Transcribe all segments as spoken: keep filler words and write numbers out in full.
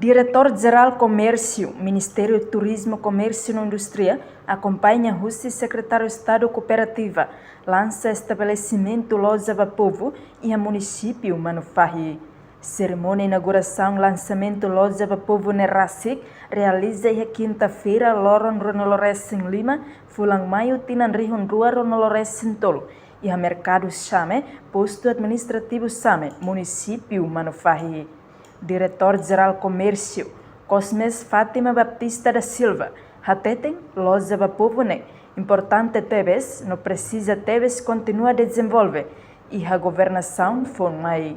Diretór Jerál Komérsiu, Ministériu Turizmu, Komérsiu no Indústria, akompaña husi Sekretáriu Estadu Kooperativa, lansa estabelesimentu loja ba povu iha munisípiu Manufahi. Serimónia inaugurasaun lansamentu loja ba povu ne'e rasik realiza iha kinta-feira, loron ruanulu resin lima, fulan Maiu, tinan rihun rua ruanulu resin tolu, iha Merkadu Same, Postu Administrativu Same, munisípiu Manufahi. Diretór Jerál Komérsiu, Cosmes Fátima Baptista da Silva, hateten loja ba povu ne'e importante tebes no presiza tebes kontinua dezenvolve iha governasaun foun mai.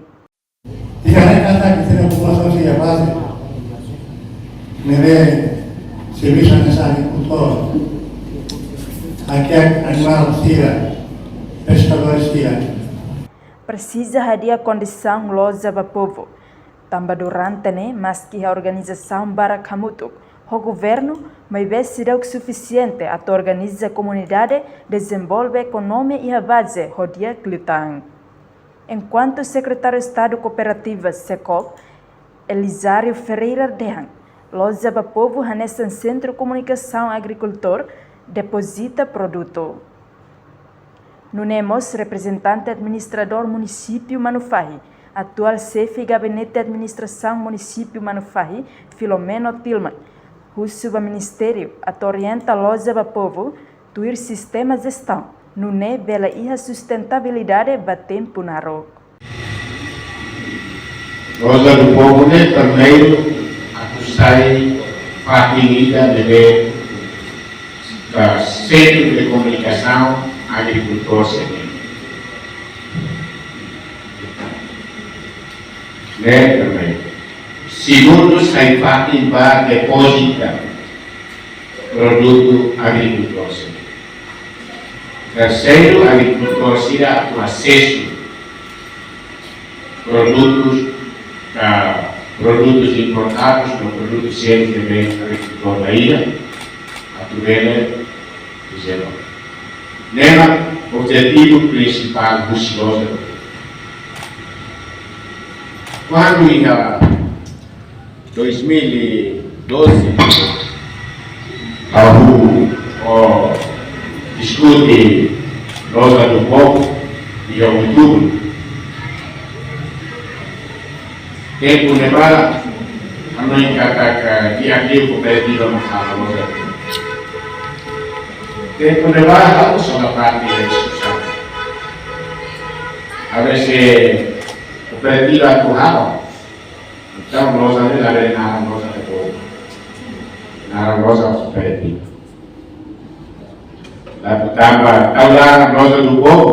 Ita ne'e katak ita-nia populasaun sira baze, ne'ebé servisu hanesan agrikultór, hakiak animál sira, peskadór sira. Presiza hadi'a kondisaun loja ba povu. Tanba durante ne'e, maski iha organizasaun barak hamutuk ho governu, maibé seidauk sufisiente atu organiza komunidade dezenvolve ekonomia iha baze ho di'ak liután. Enkuantu Sekretáriu Estadu Kooperativa, SEKOOP, Elizário Ferreira dehan, loja ba povu hanesan sentru komunikasaun agrikultór, depozita produtu. Nune'e mós reprezentante administradór munisípiu Manufahi, atuál xefe gabinete administrasaun munisípiu Manufahi, Filomeno Tilman, husu ba ministériu atu orienta loja ba povu tuir sistema jestaun, nune'e bele iha sustentabilidade ba tempu naruk. Loja do Povo ne'e primeiru atu sai fatin ida ne'ebé ba sentru de komunikasaun agrikultór sira-nian. Ne'e primeiru. Segundu, sai fatin ba depozita produtu agrikultór sira. Terseiru, agrikultór sira atu asesu produtus, ah, produtus importadus no produtus seluk ne'ebé agrikultór da ida atu bele reserva. Ne'e mak objetivu prinsipál husi loja. Kuandu iha dois mil e doze, ha'u diskute loja do povu iha Outubru. Tempu ne'ebá, ami katak iha kooperativa mak halo loja. Tempu ne'ebá, ha'u só la parte diskusaun. Agora se kooperativa atu halo, entaun loja ne'e labele naran loja do povu. Naran loja kooperativa. Lae, tanba tau naran loja do povu,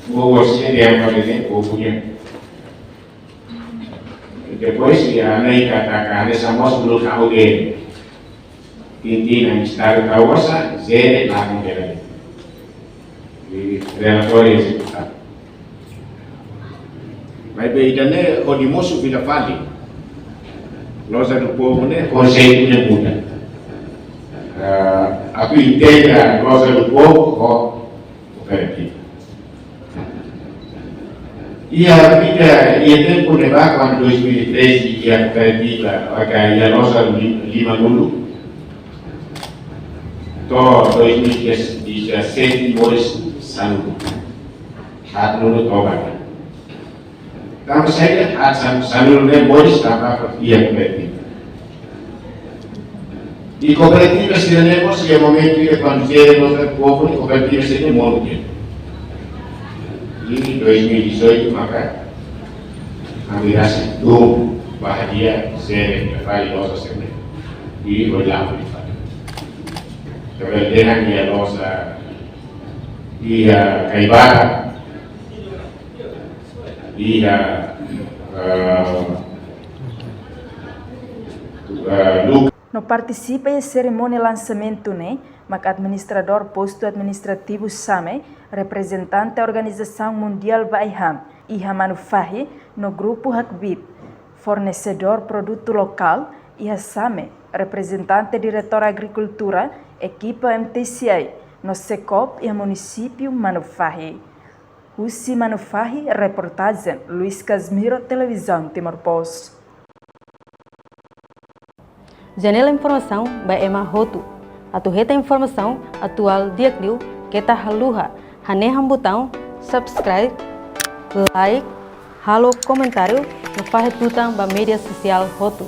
povu sente yang paling povu nian. Depois, ami katak hanesan mós uluk ha'u dehan. Tintin ami Estadu tau osan, jere, lakon bele. Di relatóriu ezekutadu. Maibé ida-ne'e hodi mosu fila fali. Loja do Povo ne'e konseitu ne'e muda. Ah, atu integra Loja do Povo ho kooperativa. Iha vida, iha tempu ne'ebá, kuandu dois mil e treze, iha kooperativa, maka iha loja li-, limanulu. To'o dois mil e dezassete, moris sanulu. Haatnulu to'o agora. Tanba saida, haat san-, sanulu ne'e moris tanba iha kooperativa. I kooperativa sira-ne'e mós iha momentu ida kuandu jere Loja do Povo, kooperativa sira-ne'e monu de'it. Iha dois mil e dezoito maka ami rasik dun ba hadi'a sira-ne'e, fali loja sira-ne'e. I olá, fali. Tanba dehan iha loja, iha Kaibara, iha, eh, eh, Luka. No partisipa iha serimónia lansamentu ne'e, mak administradór Postu Administrativu Same, reprezentante Organizasaun Mundiál ba ai-han iha Manufahi, no grupu Hakbiit, fornesedór produtu lokál iha Same, reprezentante Diretór Agrikultura, ekipa M T C I, no SEKOOP iha munisípiu Manufahi. Husi Manufahi, reportajen Luis Casimiro, Televizaun Timor Post. Janela informasaun ba ema hotu. Atu hetan informasaun atuál di'ak liu, keta haluha hanehan butaun subscribe, like, halo komentáriu no fahe tutan ba média sosiál hotu.